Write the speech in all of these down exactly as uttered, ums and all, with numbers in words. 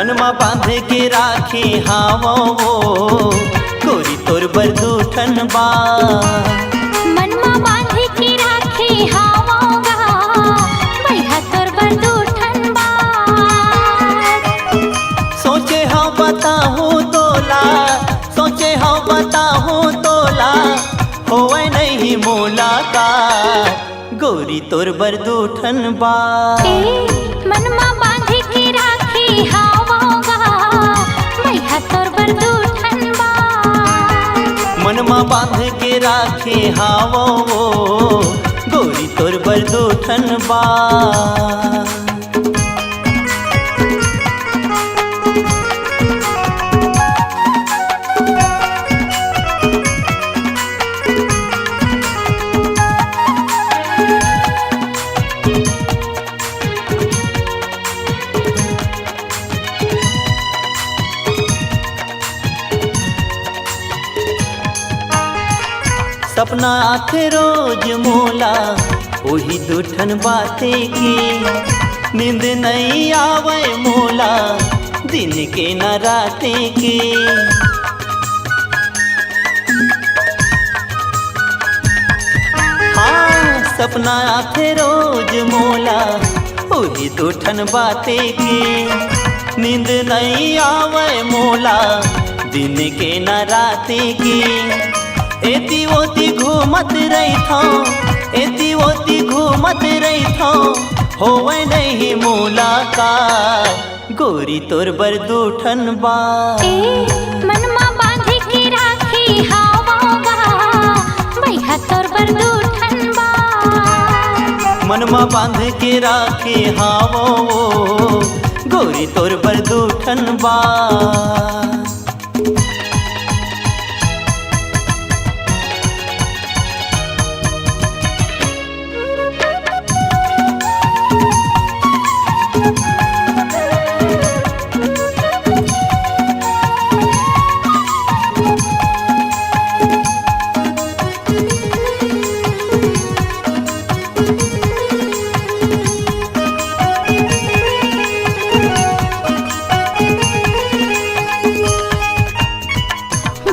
मन मा बांध के राखे हावों वो, गोरी तोर बर दू ठन बात। मन मा बांध के राखे हावों गा, मैं हा तोर बर दू ठन बात। सोचे हव बताहूँ तोला, सोचे हव बताहूँ तोला, होवय नहीं मुलाकात। गोरी तोर बर दू ठन बात। ए, मन मा बांध के राखे हावों गा, मैं हा तोर बर दू ठन बात। मन मा बांध के राखे हावों वो, गोरी तोर बर दू ठन बात। सपना आथे रोज मोला, ओही दू ठन बाते के। नींद नइ आवय मोला, दिन के न राते के। हाँ, सपना आथे रोज मोला, ओही दू ठन बाते के। नींद नइ आवय मोला, दिन के न राते के। एती ओती घूमत रहिथौं, एती ओती घूमत रहिथौं, होवय नहीं मुलाकात। गोरी तोर बर दू ठन बात। ए, मन मा बांध के राखे हावों गा, मैं हा तोर बर दू ठन बात। मन मा बांध के राखे हावों वो, गोरी तोर बर दू ठन बात।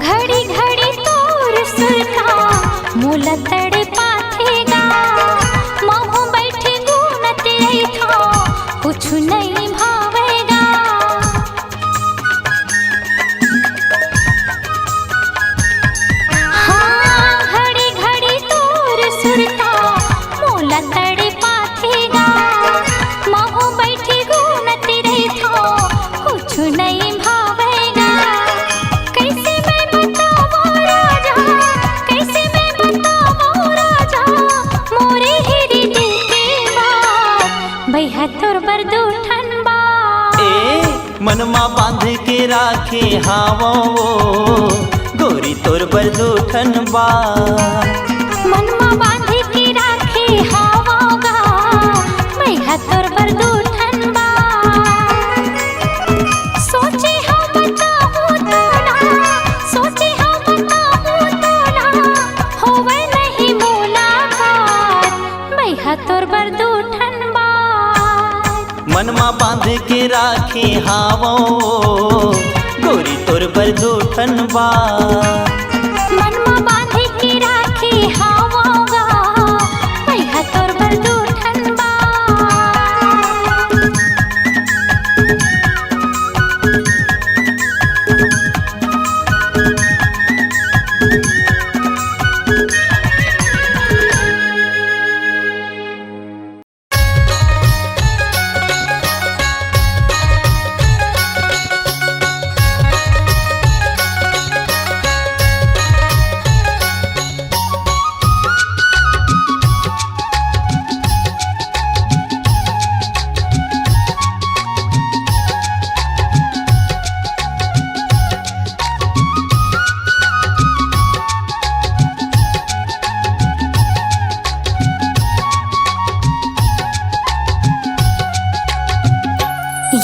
घड़ी घड़ी तोर सुरता मोला तड़पाथे गा, महूँ बइठे गुनत रहिथौं, कुछु नइ भावय गा। हाँ, घड़ी घड़ी तोर सुरता मोला तड़पाथे गा, महूँ बइठे गुनत रहिथौं, कुछु नइ भावय गा। कइसे मैं बतावँव राजा, कइसे मैं बतावँव राजा, मोरे हिरदे के बात, मैं हा तोर बर दू ठन बात। ए, मन मा बांध के राखे हावँव वो, गोरी तोर बर दू ठन बात। मन मा बांध के राखे हावँव गा, मैं हा तोर बर दू ठन बात। सोचे हँव बताहूँ तोला, सोचे हँव बताहूँ तोला, होवय नहीं मुलाकात, मैं हा तोर बर दू ठन बात। मन मा बांध के राखे हावँव वो, गोरी तोर बर दू ठन बात। मन मा बांध के राखे हावँव गा, मैं हा तोर बर दू ठन बात।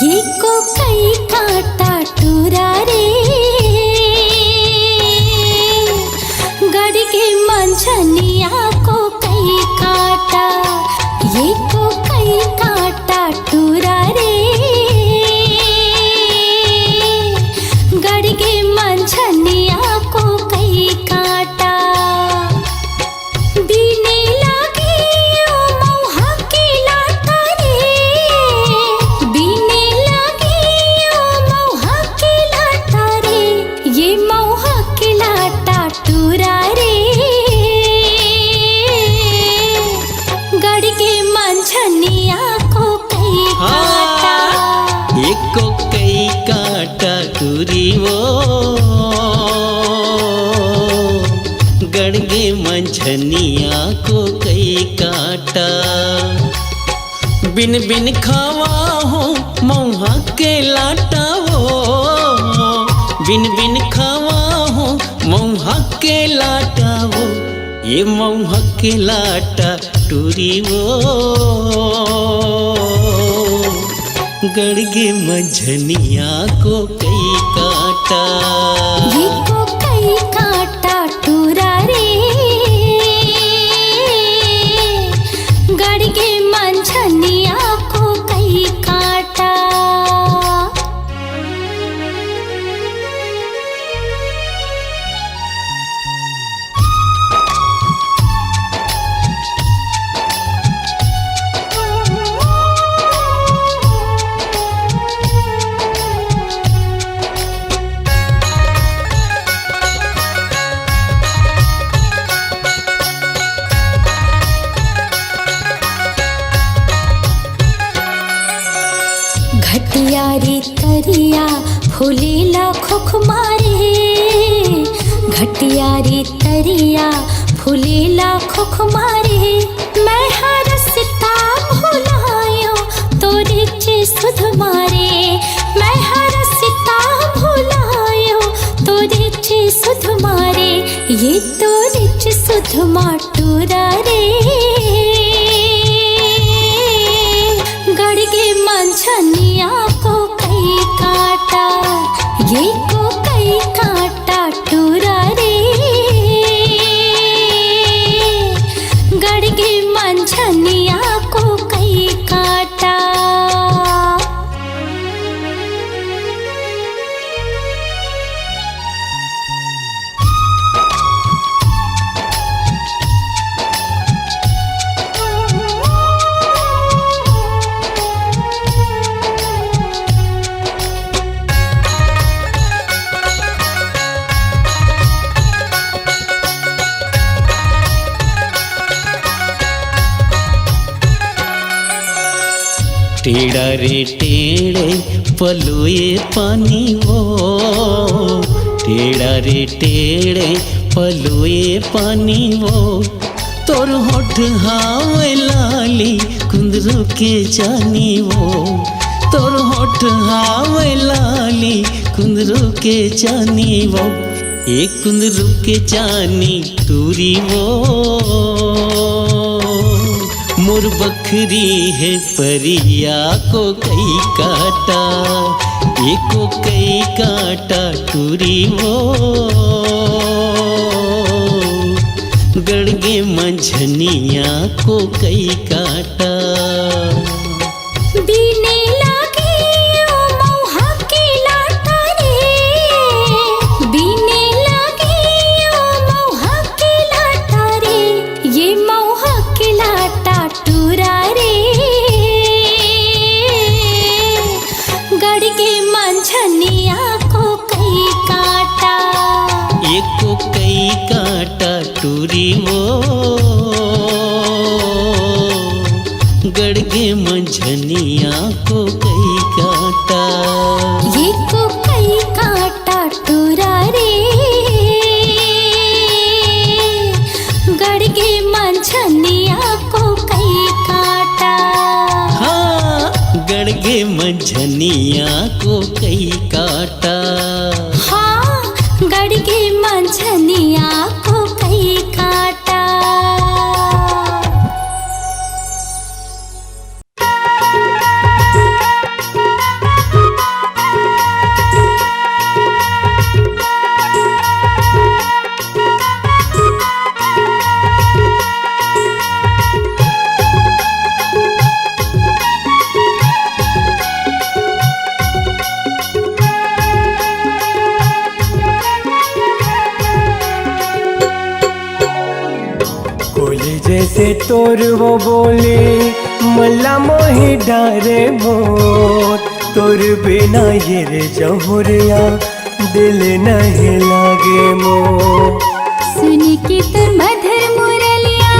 ये को कई काटा टूरा रे, गड़ के मंझनिया को कई काटा, ये को कई काटा टूरा रे। धनिया को कई काटा, बिन बिन खावा हो मौहा के लाटा वो, बिन बिन खावा हो मौहा के लाटा वो, ये मौहा के लाटा टूरी वो, गड़गे मंझनिया को कई काटा। ये को कई काटा टूरा रे, गड़गे मंझनिया को कई काटा। घटियारी तरिया फूलेला खोख मारे, घटियारी तरिया फूलेला खोख मारे। मैं हरसता भुलायो तोरे चे सुध मारे, मैं हरसता भुलायो तोरे चे सुध मारे, ये तोरे चे सुध माटूरा रे। गड़गे मंझनिया को कई काटा, ये को कई काटा टूरा रे। गड़गे मंझनिया को कई काटा। टेढ़ा रे टेढ़े पलोए पानी वो, टेढ़ा रे टेढ़े पलोए पानी वो, तोर होठ हावे लाली कुंदरू के चानी वो, तोर होठ हावे लाली कुंदरू के चानी वो, एक कुंदरू के चानी टूरी वो, मोर बखरी हे परिया को कई काटा, एको कई काटा टूरी वो, गड़गे मंझनिया को कई काटा। बीने लागे ओ मौहा के लाटा रे, बीने लागे ओ मौहा के लाटा रे, ये मौहा के लाटा टूरा रे। गड़गे मंझनिया को कई काटा, एको कई काटा टूरी वो, गड़गे मंझनिया को कई काटा। ये को कई काटा टूरा रे, गड़गे मंझनिया को कई काटा। हाँ, गड़गे मंझनिया को कई काटा। हाँ, गड़गे मंझनिया को कई काटा। कोली जैसे तोर वो बोली, मल्ला मोही डारे मोर। तोर बिना ये रे जहुरिया, दिल नहीं लागे मोर। सुन के तोर मधुर मुरलिया,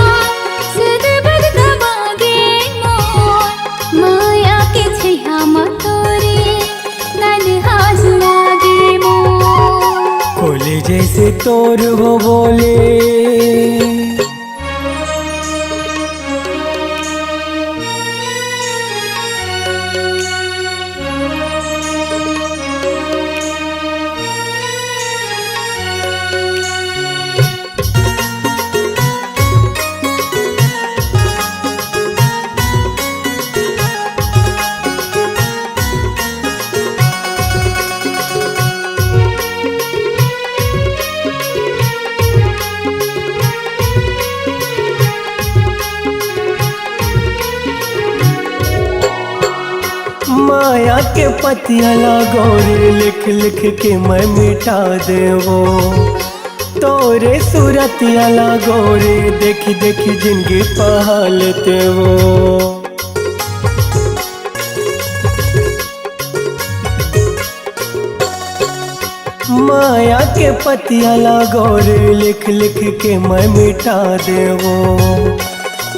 सुध बुध गवागे मोर। माया के छैया म तोरे, नन हाजुड़ा गे मोर। कोली जैसे तोर वो बोली, माया के पतिया ला गोरी लिख लिख के मैं मिटा देवो। तोरे सूरतिया ला गोरी देख देख जिंदगी पहा लेते वो। माया के पतिया ला गोरी लिख लिख के मैं मिटा देवो।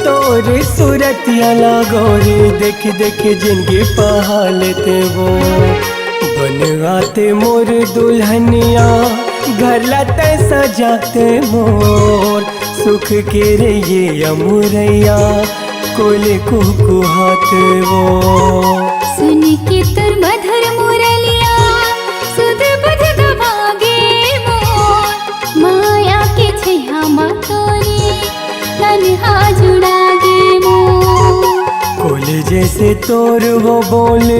तोरी सूरतिया ला गोरी देख देख जिंदगी पहा लेते वो। बन आते मोर दुल्हनिया, घर ला तै सजाते मोर। सुख के रे ये अमुरैया, कोले कुहकुहात वो। सुन के तोर मधुर मुरलिया, सुध बुध गवा गे मोर। माया के छैया मा तोरे, तनहा जुड़ा गे मोर। कोले जैसे तोर वो बोले।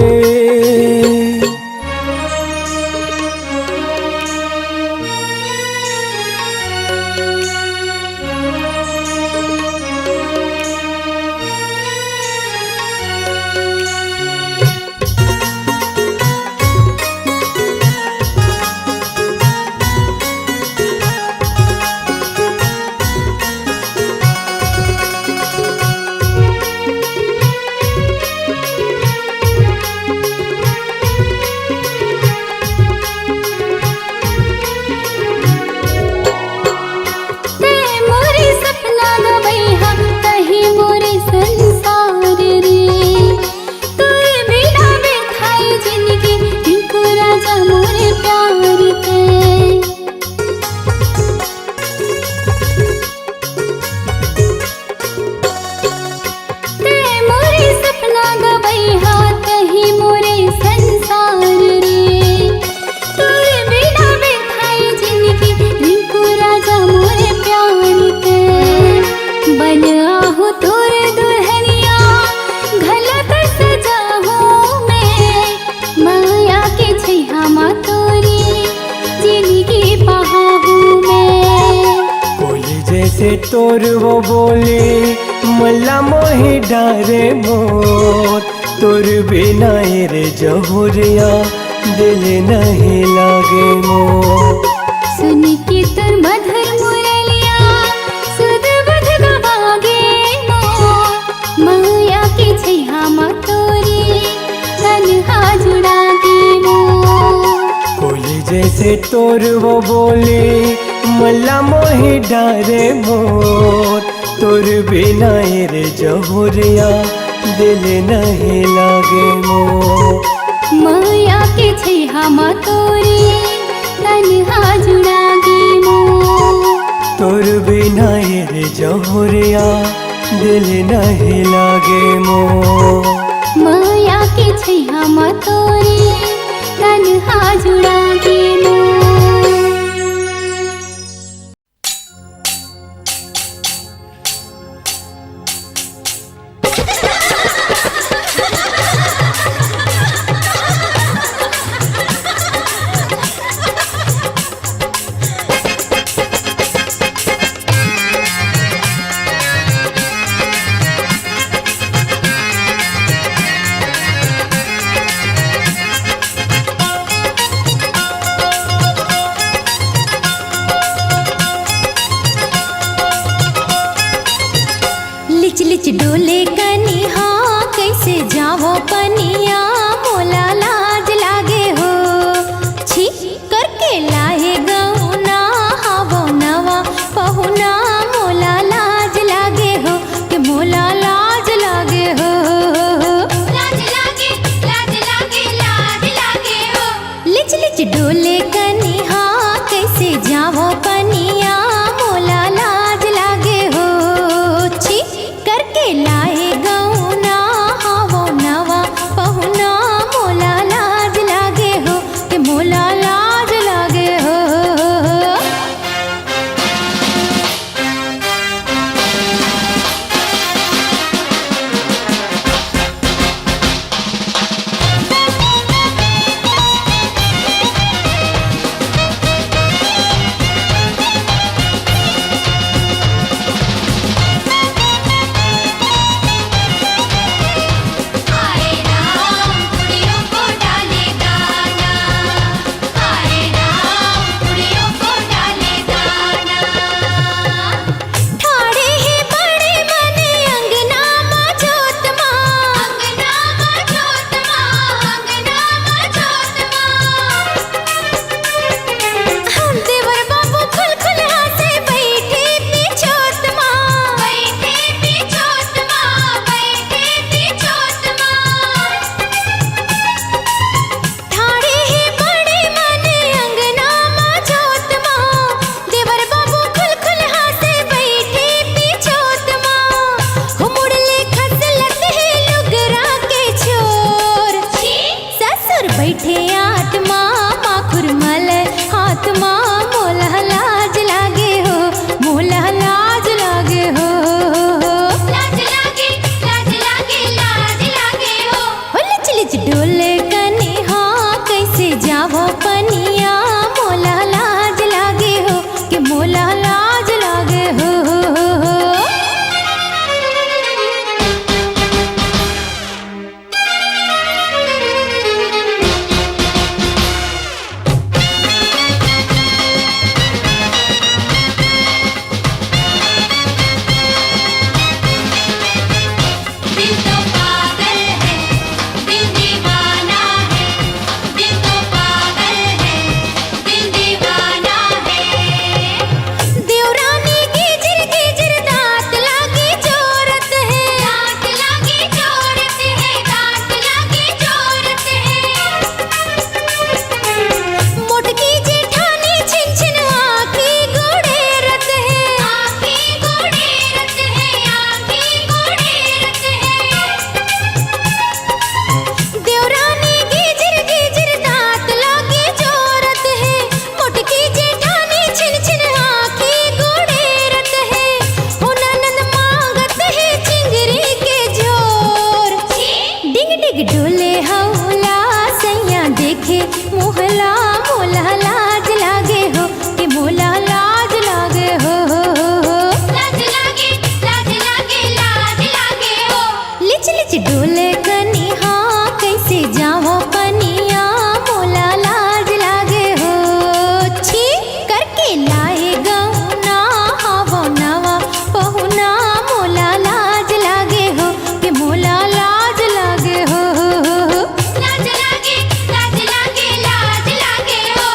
तै मोरे सपना गवैहा, तही मोरे संसार रे। तोर बिना व्यर्थाय जिनगी, टिंकू राजा मोरे प्यार के। तै मोरे सपना गवैहा, तही मोरे संसार रे। तोर बिना व्यर्थाय जिनगी, रिंकू राजा मोरे प्यार के। बन आहूँ तोर दुल्हनिया, घला तै सजाहूँ मैं। माया के छैया मा तोरे, जिनगी पहाहूँ मैं। कोले जैसे तोर वो बोले, मन ला मोहि डारे मोर। तोर बिना ए रे जहुरिया, दिल नहीं लागे मोर। सुन के तोर मधुर मुरलिया, सुध बुध गवा गे मोर। माया के छैया मा तोरे, तनहा जुड़ा गे मोर। कोले जैसे तोर वो बोले, मन ला मोहि डारे मोर। तोर बिना ए रे जहुरिया, दिल नहीं लागे मोर। माया के छैया मा तोरे, तनहा जुड़ा गे मोर। तोर बिना ए रे जहुरिया, दिल नहीं लागे मोर। माया के छैया मा तोरे, तनहा जुड़ा गे मोर। लिच लिच डोले कनिहा, कैसे जावो पनिया, मोला लाज लागे हो। छी करके लाहे गौना, हावो नवा पहुना, मोला लाज लागे हो, के मोला लाज लागे हो। लाज लागे, लाज लागे, लाज लागे हो। लिच लिच डोले कनिहा, कैसे जावो पनिया, मोला लाज लागे हो। छी करके लाहे गौना, हावो नवा पहुना, डोले कनी हाँ, कैसे जावो पनिया, मोला लाज लागे हो, कि मोला लाज लागे हो। दिल तो पागल है, दिल दीवाना है, दिल तो पागल है, दिल दीवाना है। देवरानी गिजिर गिजिर दांत लागे जोरत है, दांत लागे जोरत है, दांत लागे जोरत है। मोटकी जेठानी छिन छिन आँखी गोड़ेरत है, आँखी गोड़ेरत है, आँखी गोड़ेरत है। देवरानी गिजिर गिजिर दांत लागे जोरत है, मोटकी जेठानी छिन छिन आँखी गोड़ेरत है। हो ननद मांगत है चिंगरी के झोर। डिग डिग डोले हौला सैया देखे मोहला, मोला लाज लागे हो, कि मोला लाज लागे हो। लाज लागे, लाज लागे, लाज लागे हो। लिच लिच डोले कनी हाँ, कैसे जावो पनिया, मोला लाज लागे हो। छी, करके लाए गौना, हवो नवा पहुना, मोला लाज लागे हो, कि मोला लाज लागे हो। लाज लागे, लाज लागे, लाज लागे हो।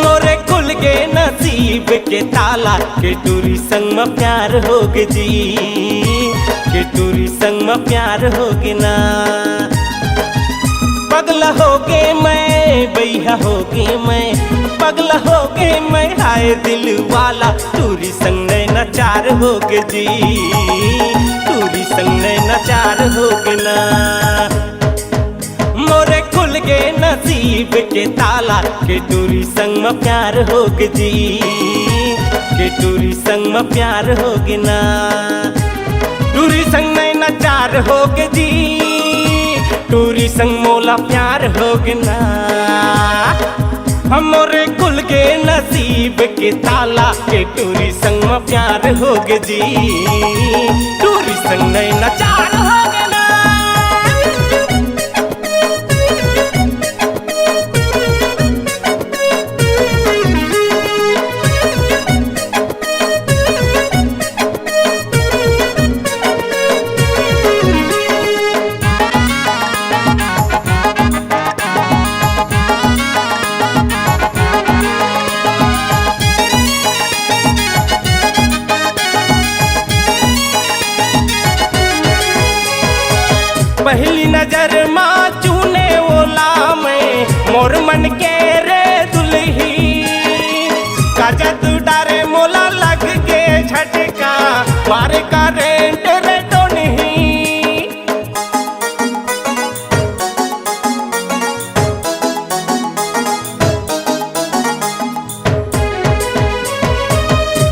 मोरे खुल गे नसीब के ताला, के टूरी संग म प्यार होगे जी, के टूरी संग म प्यार होगे ना। पगला होगे मैं, बइहा होगे मैं, पगला होगे मैं, हाय दिल वाला, टूरी संग नैना चार होगे जी, टूरी संग नैना चार होगे ना। मोरे खुल गे नसीब के ताला, के टूरी संग म प्यार होगे जी, के टूरी संग म प्यार होगे ना। टूरी संग नैना चार होगे जी, टूरी संग मोला प्यार होगे ना। हमरे खुल गे नसीब के ताला, के टूरी संग म प्यार होगे जी, टूरी संग नैना चार होगे ना। पहली नजर मा चूने ओला मैं, मोर मन के रे दुलही। का जादू डारे मोला लग के झटका, मारे करंट रे टोनही।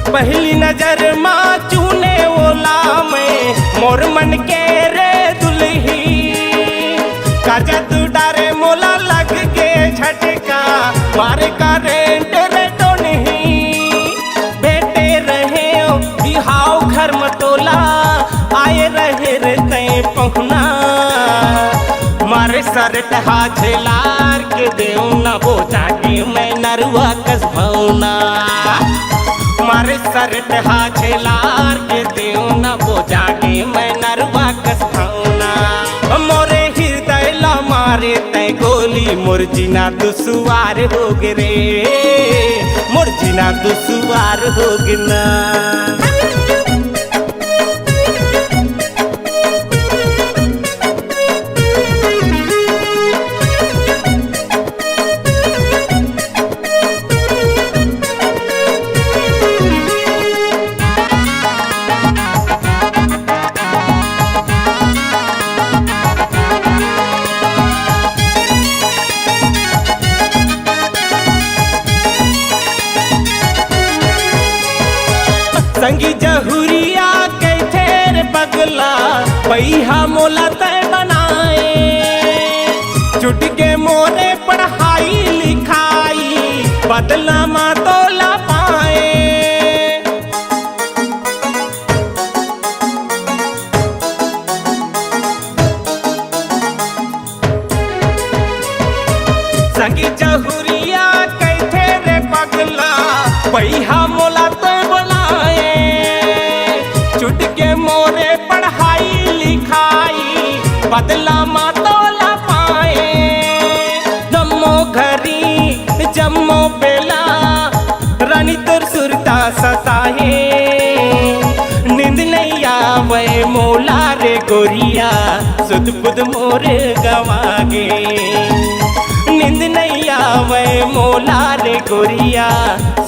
पहली नजर मा चूने ओला मैं, मोर मन के रे दुलही। का जादू डारे मोला लग के झटका, मारे करंट रे टोनही। भेटे रहे बिहाव घर म तोला, आए रहे रे तैं पहुना। मारे सरटहा झेलार के देव ना बोझा के मैं नरुआ कस भौना। मारे सरटहा झेलार के देव ना बोझा के मैं नरुआ कस भौना। मोरे हृदय ला मारे तै गोली, मोर जीना दुसुवार होगे रे, मोर जीना दुसुवार होगे ना। संगी जहुरिया कहिथे रे पगला, पइहा मोला तै बनाए। छूट गे मोरे पढ़ाई लिखाई, बदला मा तोला पाए। संगी जहुरिया कहिथे रे पगला, पइहा मोला तो बनाए। छूट गे मोरे पढ़ाई लिखाई, बदला मा तोला पाए। जम्मो घरी जम्मो बेला, रानी तोर सुरता सताए। नींद नइ आवय मोला रे गोरिया, सुध बुध मोर गंवागे। नींद नइ आवय मोला रे गोरिया,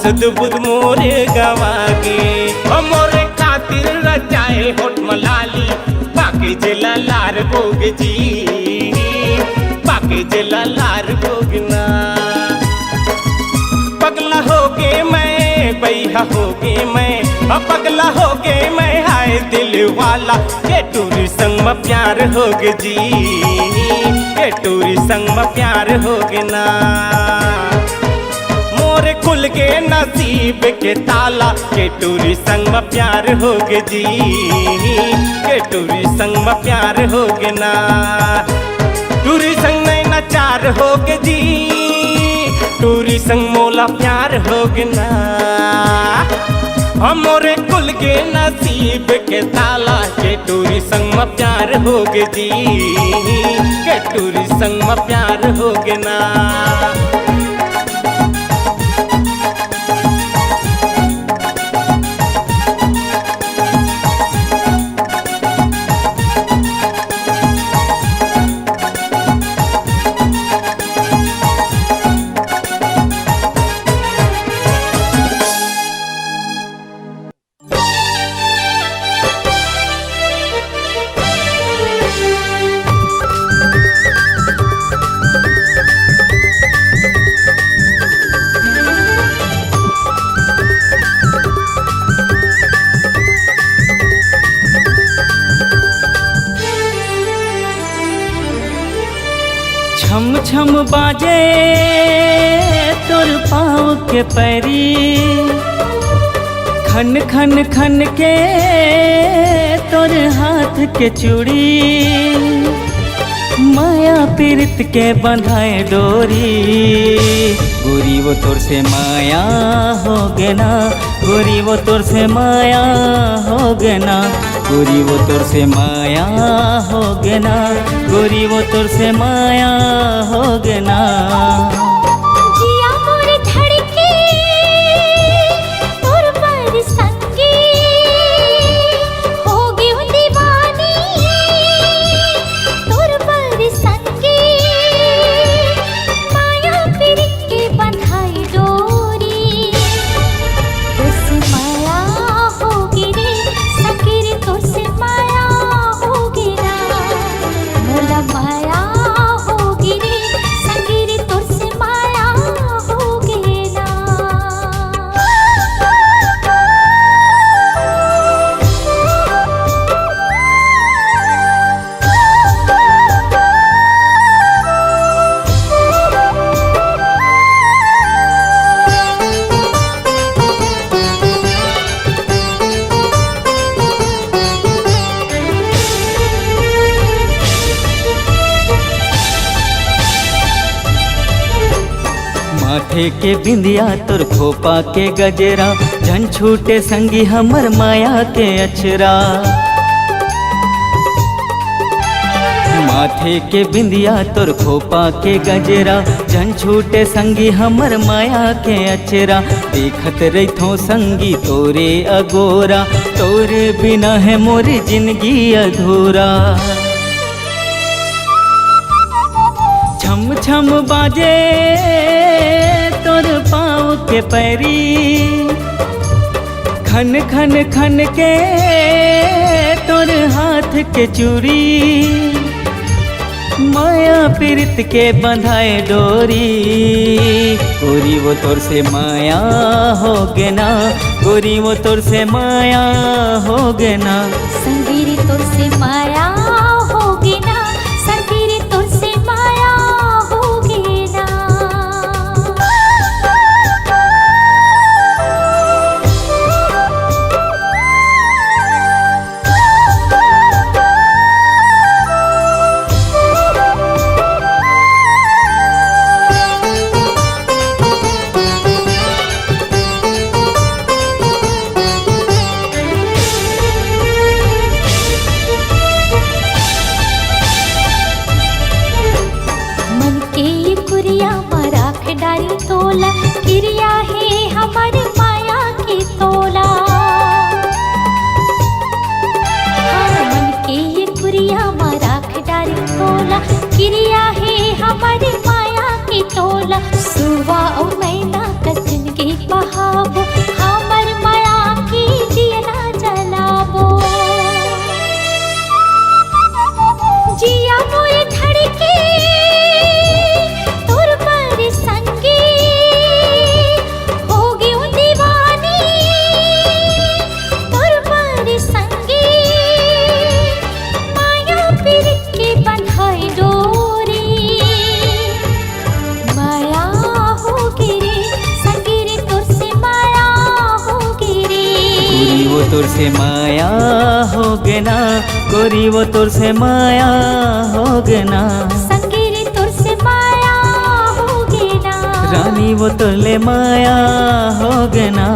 सुध बुध मोर गंवागे। ओ मोर खातिर रचाए होठ म लाली, पाके जेला लार भोग जी, पाके जेला लार भोग ना। पगला होगे मैं, बइहा होगे मैं, अब पगला होगे मैं, हाय दिल वाला, के टूरी संग म प्यार होगे जी, के टूरी संग म प्यार होगे ना। मोर खुल गे नसीब के ताला, के टूरी संग म प्यार होगे जी, के टूरी संग म प्यार होगे ना। टूरी संग नैना चार होगे जी, टूरी संग मोला प्यार होगे ना। हमरे कुल के नसीब के ताला, के टूरी संग म प्यार होगे जी, के टूरी संग म प्यार होगे ना। छम छम बाजे तोर पाँव के पैरी, खन खन खन के तोर हाथ के चूड़ी, माया पीरित के बंधाए डोरी। गोरी वो तोर से माया होगे ना, गोरी वो तोर से माया होगे ना, गोरी वो तोर से माया होगे ना, गोरी वो तोर से माया होगे ना। जिया मोर धड़के तोर बर संगी, होगे हूँ दीवानी तोर बर संगी। माया पीरित के बंधाई डोरी। तोर से माया होगे रे, संगी रे, तोर से माया होगे ना। मोला माया होगे रे, संगी रे, तोर से माया के बिंदिया तोर खोपा के गजरा, झन छूटे संगी हमर माया के अचरा। माथे के बिंदिया तोर खोपा के गजरा, झन छूटे संगी हमर माया के अचरा। देखत रहिथों संगी तोरे अगोरा, तोरे बिना हे मोर जिनगी अधूरा। छम छम बाजे तोर पाँव के पैरी, खन खन खन के तोर हाथ के चूड़ी। माया पीरित के बंधाए डोरी, गोरी वो तोर से माया होगे ना, गोरी वो तोर से माया होगे ना। संगी रे तोर से माया होगे ना, संगी रे तोर से माया होगे ना। मन के ये कुरिया म राख डारी तोला, किरिया हे हमर माया के तोला। हाँ, मन के ये कुरिया म राख डारी तोला, किरिया हे हमर माया के तोला। सुवा अउ मैना कस जिनगी बहाबो, हमर माया के दियना जलाबो। जिया मोर धड़के तोर बर संगी, हो गेंव दीवानी तोर बर संगी। माया पीरित के बंधाए डोरी, माया होगे रे संगी रे तोर से माया होगे रे। गोरी वो तोर से माया होगे ना, गोरी वो तोर से माया होगे ना। संगी रे तोर से माया होगे ना। रानी वो तोर ले माया होगे ना।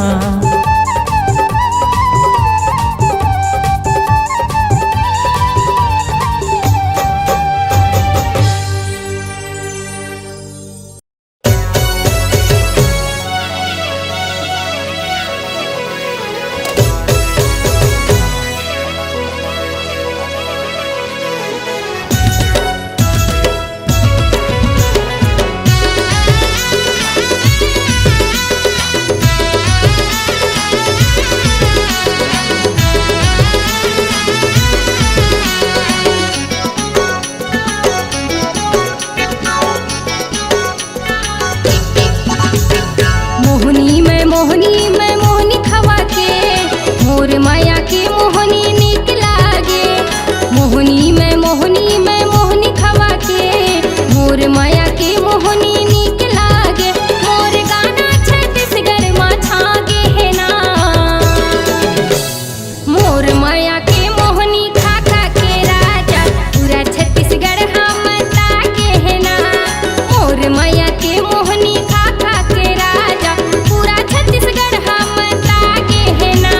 मोहनी मैं, मोहनी मैं, मोहनी खवा के, मोर माया के मोहनी नीक लागे। मोहनी मैं, मोहनी मैं, मोहनी खवा के, मोर माया के मोहनी नीक लागे। मोर गाना छत्तीसगढ़ मा छा गे हे ना। मोर मया के मोहनी खा खा के राजा, पूरा छत्तीसगढ़ हम ताके हे ना। मोर मया के मोहनी खा खा के राजा, पूरा छत्तीसगढ़ हम ताके हे ना।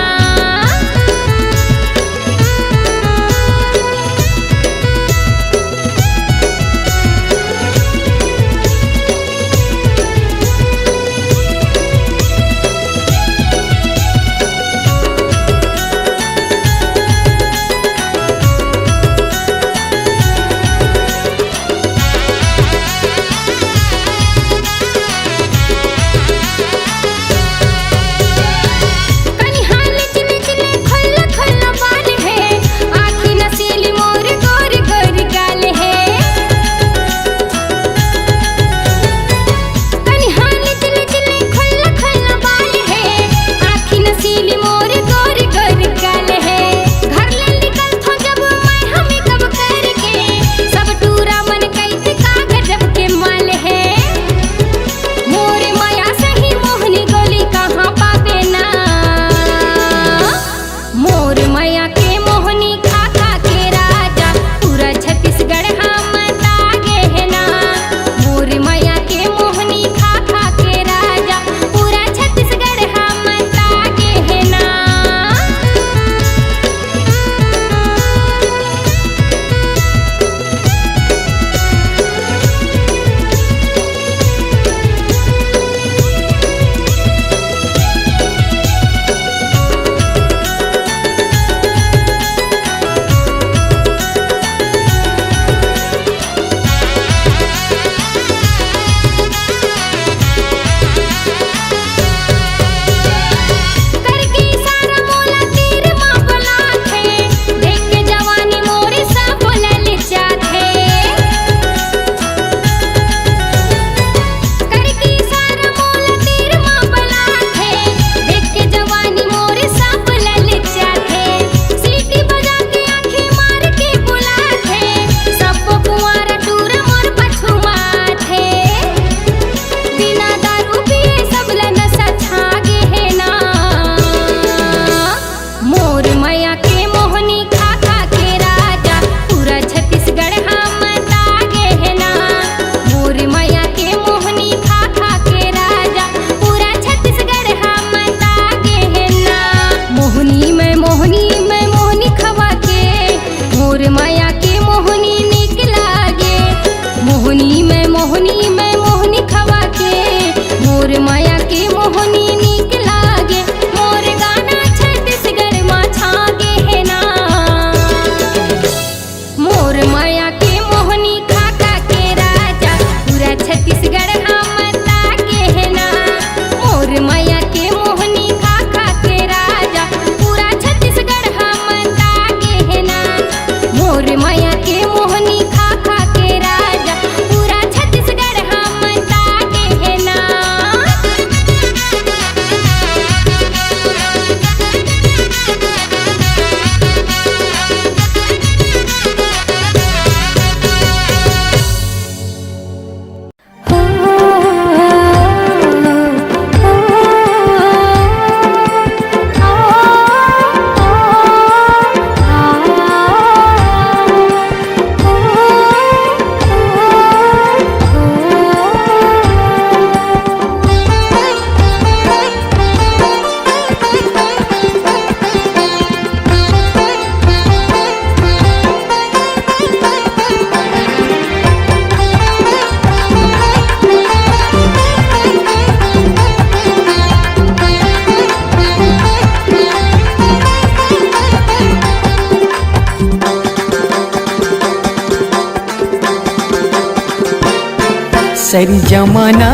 सरी जमाना,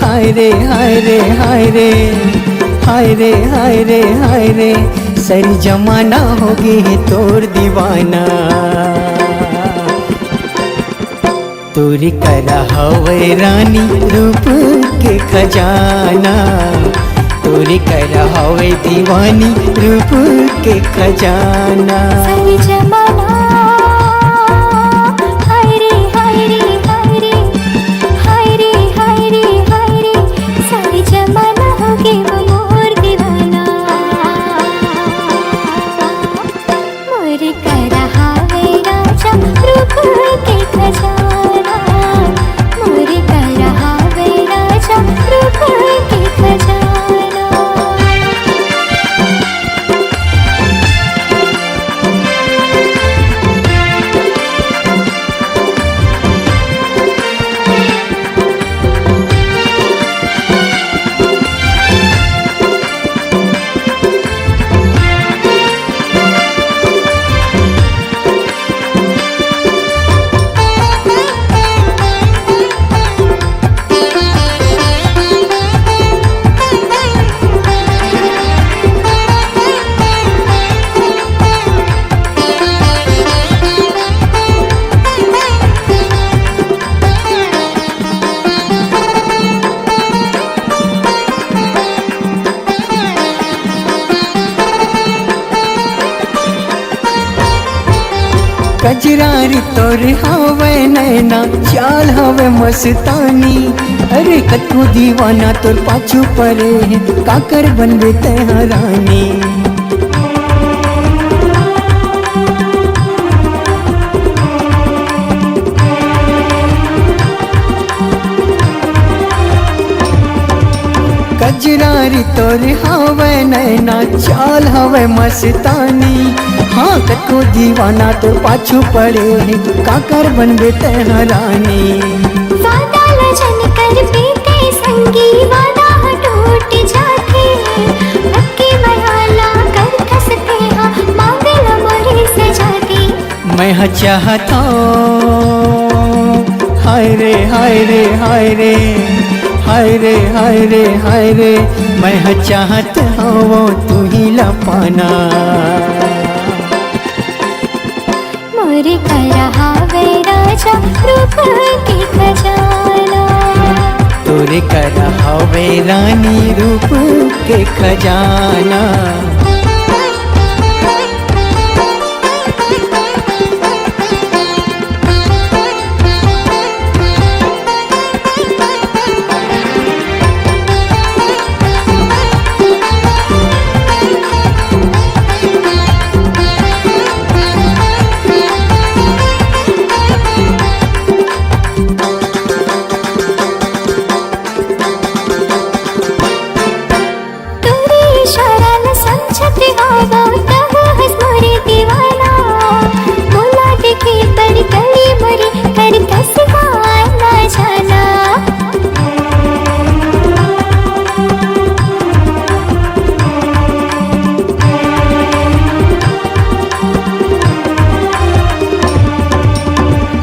हाय रे, हाय रे, हाय रे, हाय रे, हाय रे, हाय रे, सरी जमाना होगे हे तोर दीवाना। तोरे करा हवय रानी रूप के खजाना, तोरे करा हवय दीवानी रूप के खजाना। सरी जमाना, हाय रे, हाय रे, हाय रे, हाय रे, हाय रे, हाय रे, सरी जमाना होगे वो मोर दीवाना। मोर करा हवय राजा रूप के खजाना, मोर करा हवय राजा रूप के खजाना। कजरारी तोर हवय नैना, चाल हवय मस्तानी। अरे कतको दीवाना तोर पाछू परे हे, काकर बनबे तैं ह रानी। कजरारी तोर हवय नैना, चाल हवय मस्तानी। हाँ, कतको दीवाना तोर पाछू पड़े हे, काकर बनबे तैं ह रानी। वादा ल झन कर बेटे संगी, वादा ह टूट जाथे। अक्की मया ला कर खसते हा, मांग ल मोरे सजा दे। मैं ह चाहत हौं, हाय रे, हाय रे, हाय रे, हाय रे, हाय रे, हाय रे, मैं ह चाहत हौं तुही ला पाना। मोरे करा हवय राजा रूप के खजाना। तोरे करा हवय रानी रूप के खजाना। तोरे इशारा ल समझत हावं, तहूँ हस मोरे दीवाना। मोला देखे बर कली मोरे कर धस गा ना जाना।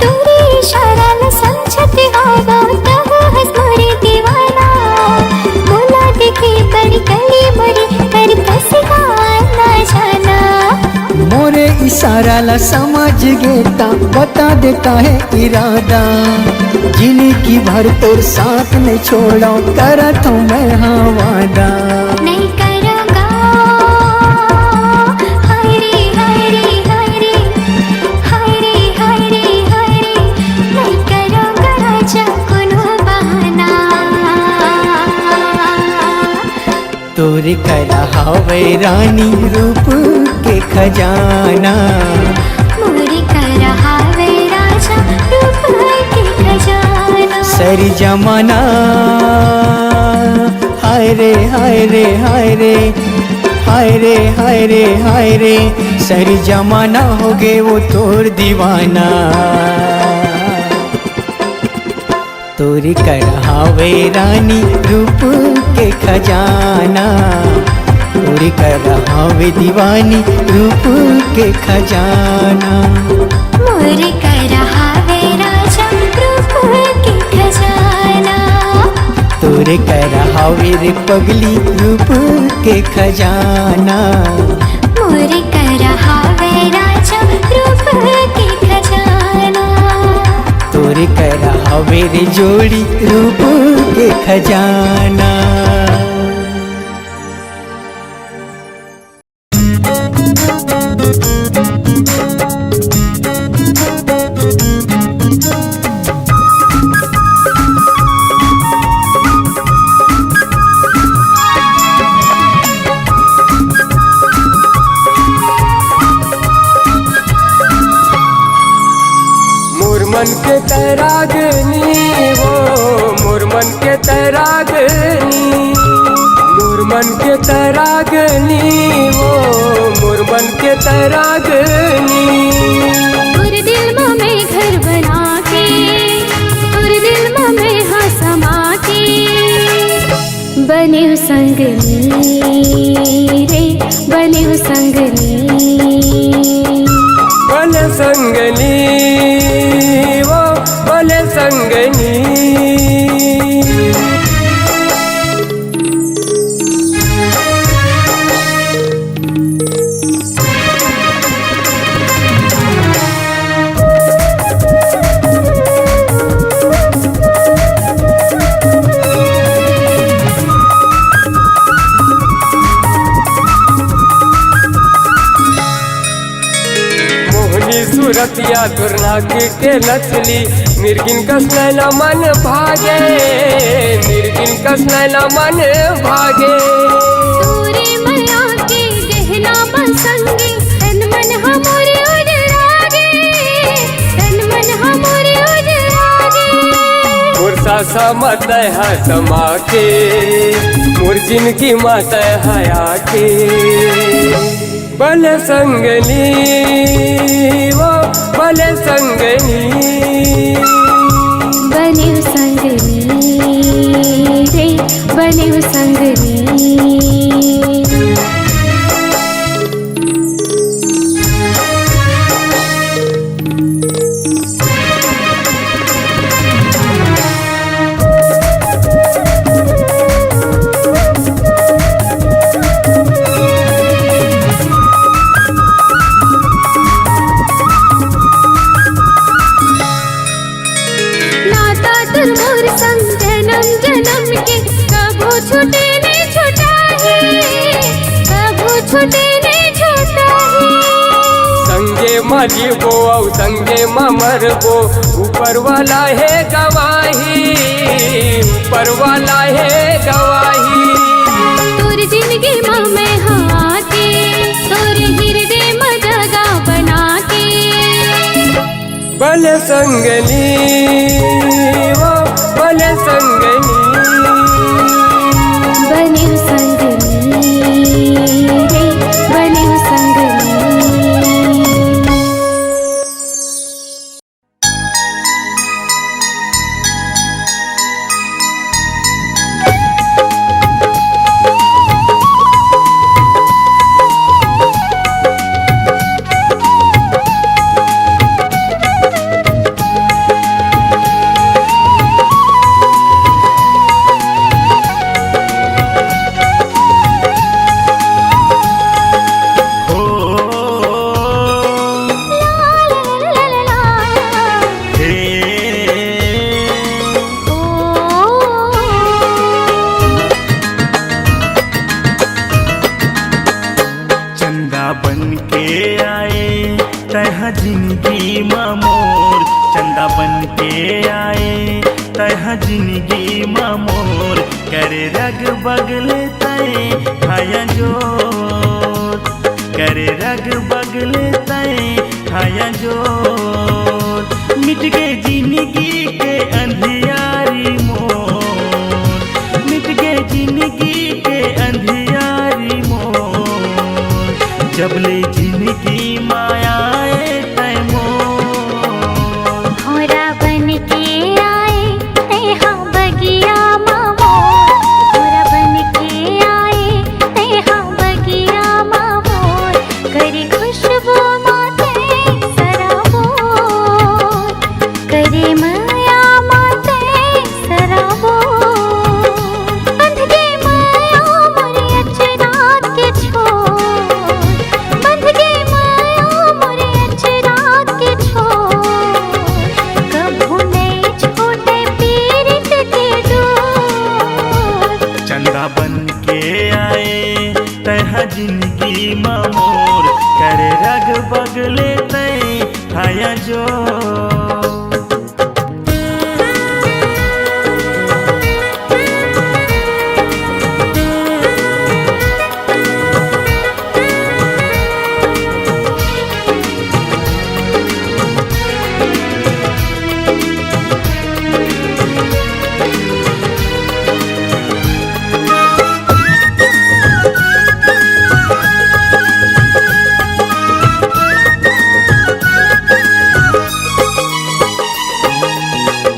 तोरे इशारा ल समझत हावं, तहूँ हस मोरे दीवाना। मोला देखे बर कली मोरे कर धस गा ना जाना। मोरे इशारा ला समझ गे ता बता देता है इरादा, जिंदगी भर तोर साथ नहीं छोड़ो, करत हूँ मैं हाँ वादा। नहीं करूँगा, हाय रे, हाय रे, हाय रे, हाय रे, हाय रे, हाय रे, नहीं करूँगा राजा कोनो बहाना। तोरे करा हवय रानी रूप के खजाना। मोरे करा हवय राजा रूप के खजाना। सरी जमाना, हाय रे, हाय रे, हाय रे, हाय रे, हाय रे, हाय रे, सरी जमाना होगे वो तोर दीवाना। तोरे करा हवय रानी रूप के खजाना, तोरे करा हवय दीवानी रूप के खजाना। मोरे करा हवय राजा रूप एकर हवे रे पगली रूप के खजाना। मोरे करा हवे राजा रूप के खजाना। तोरे करा हवे रे जोड़ी रूप के खजाना। मोर मन के तैरागनी वो, मोर मन के तैरागनी, मोर मन के तैरागनी वो, मोर मन के तैरागनी। तोर दिल म मैं घर बना के, तोर दिल म मैं हा समा के, बनेव संगनी रे, बनेव संगनी। बने संगनी वो, बने संगनी। मोहनी सूरतिया तोर नाक के नथली, मिर्गिन कस नैना मन भागे, मिर्गिन कस नैना मन भागे। तोरे मया के गहना म संगे, तन मन हमरे उजरागे, तन मन हमरे उजरागे। मोर सासा म तैं हा समा के, मोर जिनगी म तैं हा आके। बने संगनी वो, बने संगनी। बनेव संगनी रे, बनेव संगनी। नाता तोर मोर संग जनम जनम के, कभू छूटे नइ छुटाही, कभू छूटे नइ छुटाही। संगे म जीबो अउ संगे म मरबो, ऊपर वाला हे गवाही, ऊपर वाला हे गवाही। तोर जिनगी म मैं हा आके, तोर हिरदे म जगा बना के। बने संगनी वो, बने संगनी। बनेव संगनी रे, बनेव संगनी। चंदा बन के आए तैं हा जिनगी म मोर, चंदा बन के आए तैं हा जिनगी म मोर। करे रग बगले तैं हा अंजोर, करे रग बगले तैं हा अंजोर। मिट गे जिनगी के अंधियारी मोर, मिट गे जिनगी के अंधियारी मोर। जब ले जिनगी म आए तैं मोर। भौंरा बन के आए तैं हा बगिया म मोर, भौंरा बन के आए तैं हा बगिया म मोर। करे खुशबू म तैं सराबोर, करे मया म तैं सराबोर। जिनगी म मोर करे रग बगले तैं हया जो।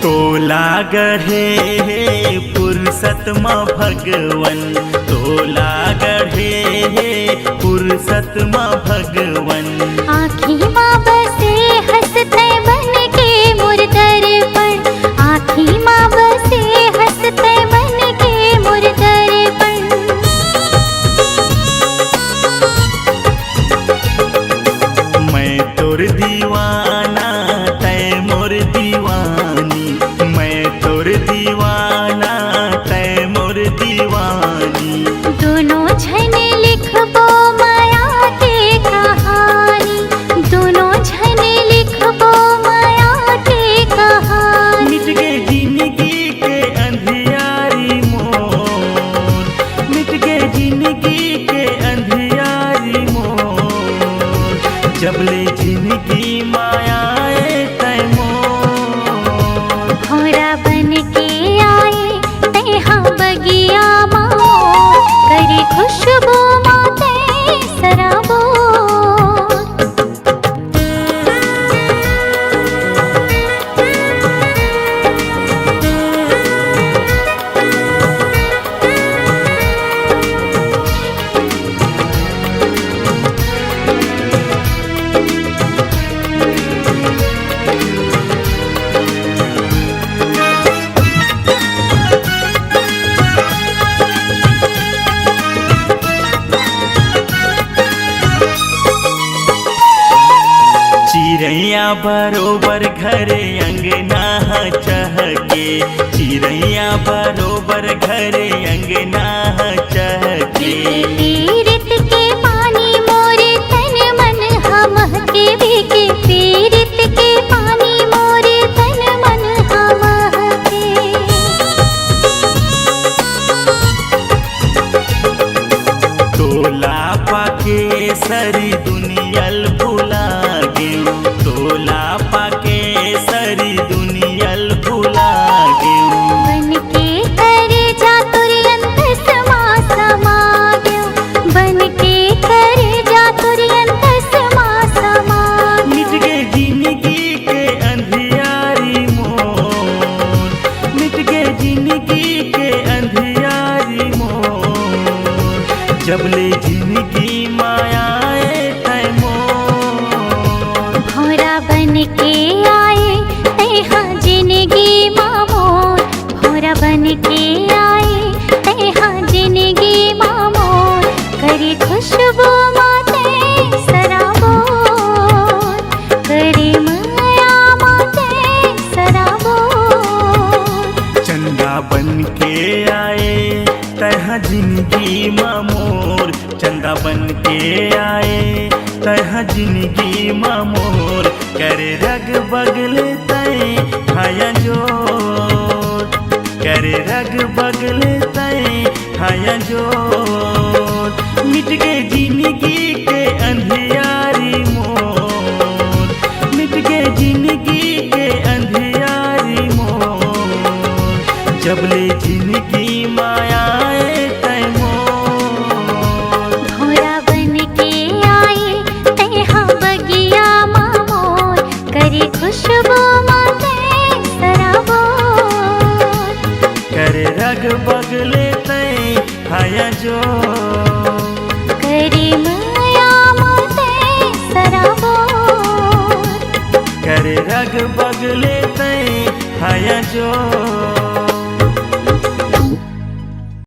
तोला गढ़े हे फुरसत म भगवन, तोला गढ़े हे फुरसत म भगवन। आँखी म बसे हँस तैं बन के मोर दर्पण, आँखी म बसे हँस तैं बन के मोर दर्पण। मैं तोर दीवाना, तैं मोर दीवानी, मैं तोर दीवाना, तैं मोर दीवानी। दूनों झन लिखबो मया के कहानी, दूनों झन लिखबो मया के कहानी। मिट गे जिनगी के अंधियारी मोर, मिट गे जिनगी के अंधियारी मोर, जब ले जिनगी म आए तैं मोर। भौंरा बन के आए तैं हा बगिया म मोर, करे खुशबू म तैं सराबोर। चिरैया बरोबर घरे अंगना ह चहके, चिरैया बरोबर घरे अंगना ह चहके। पीरित के पानी मोरे तन मन ह महके, भीगे पीरित के पानी मोरे तन मन ह महके। तोला पाके सरी दुनिया ल भुला गेंव, तोला पाके सरी दुनिया ल भुला गेंव। बन के करेजा तोर अंतस मा समा गेंव, बन के करेजा तोर अंतस मा समा गेंव। मिट गे जिनगी के अंधियारी मोर, मिट गे जिनगी के अंधियारी मोर, जब ले जिनगी म आए तैं मोर। भौंरा बन के आए तैं हा जिनगी म मोर, भौंरा बन के आए तैं हा जिनगी म मोर, करे खुशबू म तैं सराबोर, करे मया म तैं सराबोर। चंदा बन के आए तैं हा जिनगी म मोर, चंदा बन के आए तैं हा जिनगी म मोर, करे रग बगले तैं हया जोर, करे रग बगले तैं हया जोर। मिट गे जिनगी के अंधियारी मोर, मिट गे जिनगी